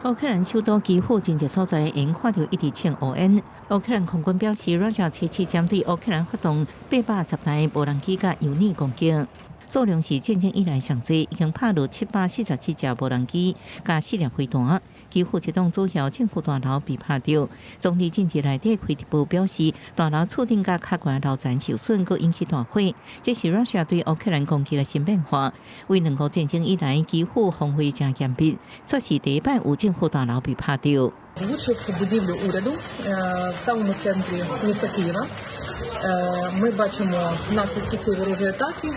烏克蘭首都基輔真濟所在會看著一直衝烏煙。烏克蘭空軍表示，Russia 初七針對烏克蘭發動810台無人機佮油彈攻擊，數量是戰爭以來上濟，已經拍落747隻無人機佮四粒飛彈。基輔一棟主要政府大樓被拍著，總理陣日內底開直播表示，大樓厝頂佮較懸樓層受損，閣引起大火。這是 Russia 對烏克蘭攻擊的新變化。為兩國戰爭以來，基輔防衛誠嚴密，煞是第一擺有政府大樓被拍著。 Влучив у будівлю уряду в самому центрі міста Києва. Ми бачимо наслідки цієї ворожої атаки.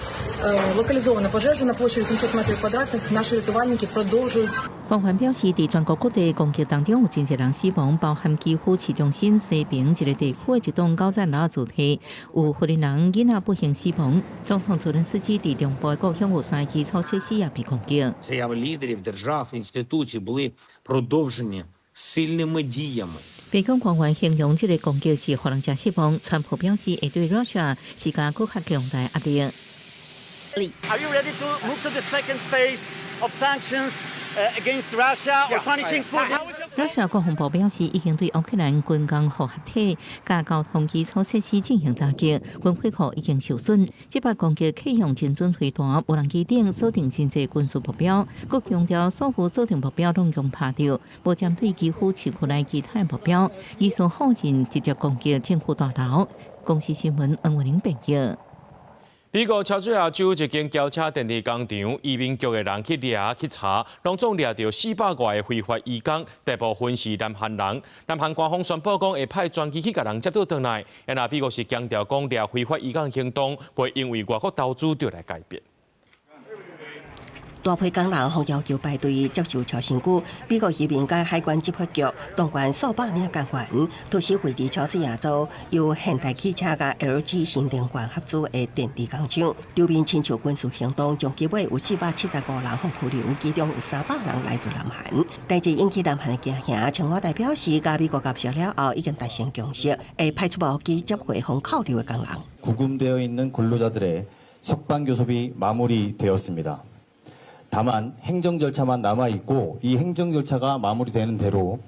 Локалізована пожежа на площі 800 метрів квадратних. Наші рятувальники продовжують. 官員表示，佇全國各地攻擊當中有真濟人死亡，包含基輔市中心西邊一個地區的一棟九層樓主體，有婦人囡仔不幸死亡。總統澤連斯基佇中部的故鄉有三個基礎設施也被攻擊。 Заяви лідерів держав, інституцій були продовжені сильними діями. 白宮官員形容這個攻擊是予人誠失望。川普表示會對 Russia 施加閣較強大壓力。 Are you ready to move to the second phase of sanctions against Russia or punishing Putin? Russia 國防部表示，已經對烏克蘭軍工複合體佮交通基礎設施進行打擊，軍火庫已經受損。這擺攻擊啟用精準飛彈、無人機等鎖定真濟軍事目標，閣強調所有鎖定目標攏共拍著，無針對基輔市區內其他目標，疑似否認直接攻擊政府大樓。公視新聞黃文玲編譯。美國喬治亞州一間轎車電池工廠，移民局的人去掠去查，攏總掠著400外个非法移工，大部分是南韓人。南韓官方宣布講會派專機去共人接轉來。啊，美國是強調講掠非法移工行動，袂因為外國投資就來改變。大批工人予要求排隊接受超身軀，美國移民佮海關執法局動員數百名幹員，突襲位佇喬治亞州由現代汽車佮 LG 新能源合資的電池工廠，場面親像軍事行動，終結尾有475人予拘留，其中有300人來自南韓。代誌引起南韓的驚嚇，青瓦台表示，佮美國交涉了後，已經達成共識，會派出無機接回予扣留的工人。 구금되어 있는 근로자들의 석방 교섭이 마무리되었습니다. 다만 행정 절차만 남아 있고 이 행정 절차가 마무리되는 대로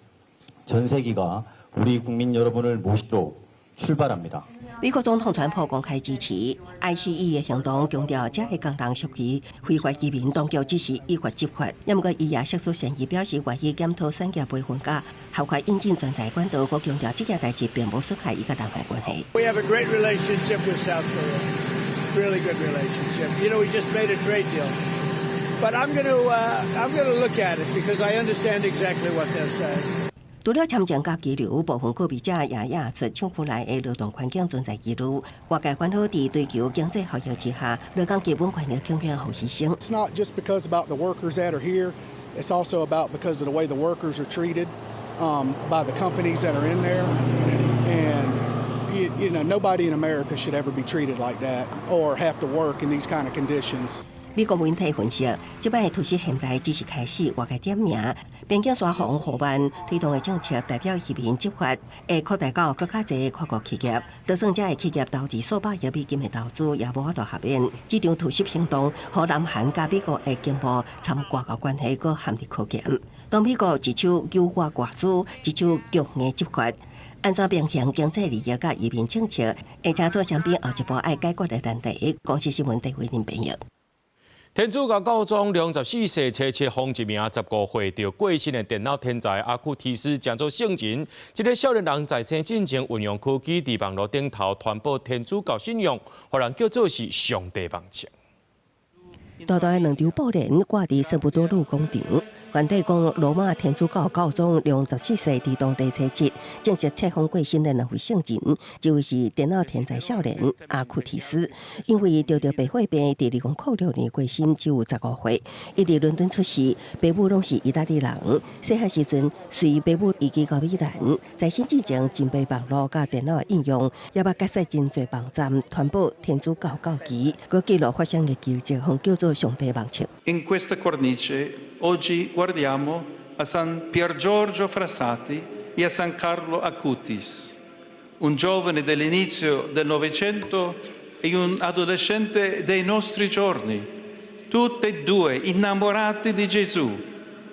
전세기가 우리 국민 여러분을 모시러 출발합니다. 美國總統川普公開支持 ICE 的行動，強調這个工人屬於非法移民，當局只是依法執法。毋過伊也釋出善意，表示願意檢討產業培訓佮合法引進專才管道，閣強調這件代誌並無損害伊佮南韓關係。 We have a great relationship with South Korea, really good relationship. We just made a trade deal. But I'm going to look at it because I understand exactly what they're saying. 除了簽證佮居留，部分告別者也指出廠區內的勞動環境存在疑慮。外界煩惱佇追求經濟效益之下，勞工基本權益強強予犧牲。 It's not just because about the workers that are here. It's also about because of the way the workers are treated by the companies that are in there. And nobody in America should ever be treated like that or have to work in these kind of conditions. 美國媒體分析，這擺突襲現代只是開始，外界點名邊境山防夥伴推動的政策，代表移民執法會擴大到閣較濟跨國企業，就算這个企業投資數百億美金的投資，也無法度豁免。這場突襲行動，予南韓佮美國的經貿參外交關係閣陷入考驗。當美國一手誘惑外資，一手強硬執法，按怎平衡經濟利益佮移民政策，會成做雙邊後一步愛解決的難題。公視新聞鄭慧玲編譯。天主教教宗良十四世初七封一名15歲就過身的電腦天才阿庫提斯，稱做聖人。這个少年人在生進前運用科技佇網路頂頭傳播天主教信仰，予人叫做是上帝網冊。大大的兩張布簾掛佇聖彼得祿廣場，梵蒂岡羅馬天主教教宗良十四世佇當地初七正式冊封過身的兩位聖人，一位是電腦天才少年阿庫提斯，因為得著白血病，佇2006年過身，只有15歲。伊佇倫敦出世，爸母攏是意大利人。細漢時陣隨爸母移居到米蘭，在生進前真白網路佮電腦應用，也捌結識真濟網站傳播天主教教義，閣記錄發生的奇蹟，予叫做上帝網冊。 In questa cornice oggi guardiamo a San Pier Giorgio Frassati e a San Carlo Acutis, un giovane dell'inizio del Novecento e un adolescente dei nostri giorni, tutti e due innamorati di Gesù,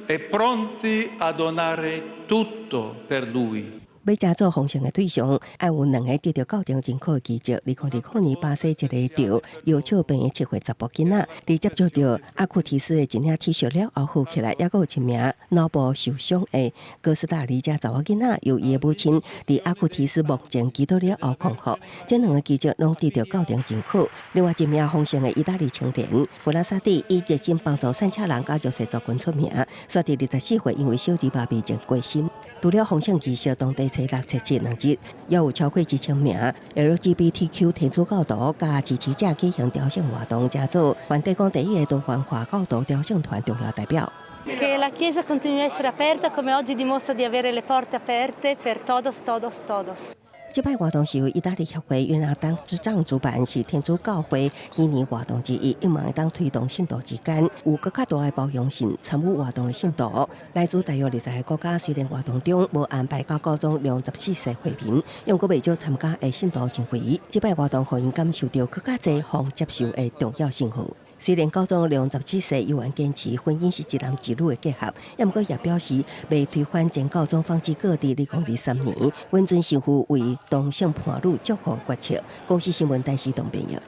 E pronti a donare tutto per lui. 欲成做封聖的對象，愛有兩个得著教廷認可的奇蹟。2020年，巴西一个著搖笑病的7歲查埔囡仔，佇接觸著阿庫提斯的一領 T 恤了後好起來，抑閣有一名腦部受傷的哥斯達黎加查某囡仔，由伊的母親佇阿庫提斯墓前祈禱了後康復。這兩个奇蹟攏得著教廷認可。另外一名封聖的意大利青年弗拉薩蒂，以熱心幫助散赤人佮弱勢族群出名，煞佇24歲因為小兒麻痹症過身。除了封聖儀式，當地初六、初七兩日，也有超過1000名 LGBTQ 天主教徒佮支持者舉行朝聖活動，成做梵蒂岡第一个多元化教徒朝聖團重要代表。 Che la Chiesa continui a essere aperta come oggi dimostra di avere le porte aperte per todos, todos, todos. 這擺活動是由意大利協會約拿單之杖主辦，是天主教會禧年活動之一，希望會當推動信徒之間有閣較大的包容性。參與活動的信徒來自大約20个國家，雖然活動中無安排佮教宗良十四世會面，毋過袂少參加的信徒認為，這擺活動予𪜶感受著閣較濟予接受的重要信號。雖然教宗良十四世依然堅持婚姻是一男一女的結合，毋過也表示袂推翻前教宗方濟各佇2023年允准神父為同性伴侶祝福決策。公視新聞陳時東編譯。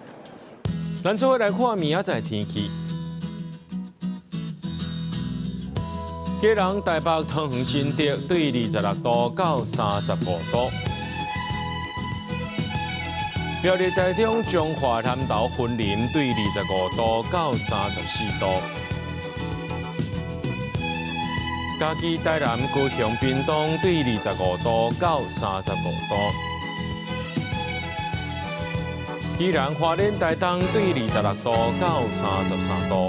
咱做伙來看明仔載天氣。基隆、台北、桃園、新竹對26度到35度。苗栗、台中、彰化、南投、雲林對25度到34度。嘉義、台南、高雄、屏東對25度到35度。宜蘭、花蓮、台東對26度到33度。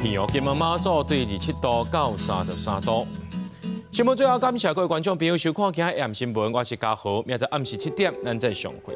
澎湖、金門、馬祖對27度到33度。新聞最後感謝各位觀眾朋友收看今仔暗新聞，我是嘉豪，明仔暗時7點，咱再相會。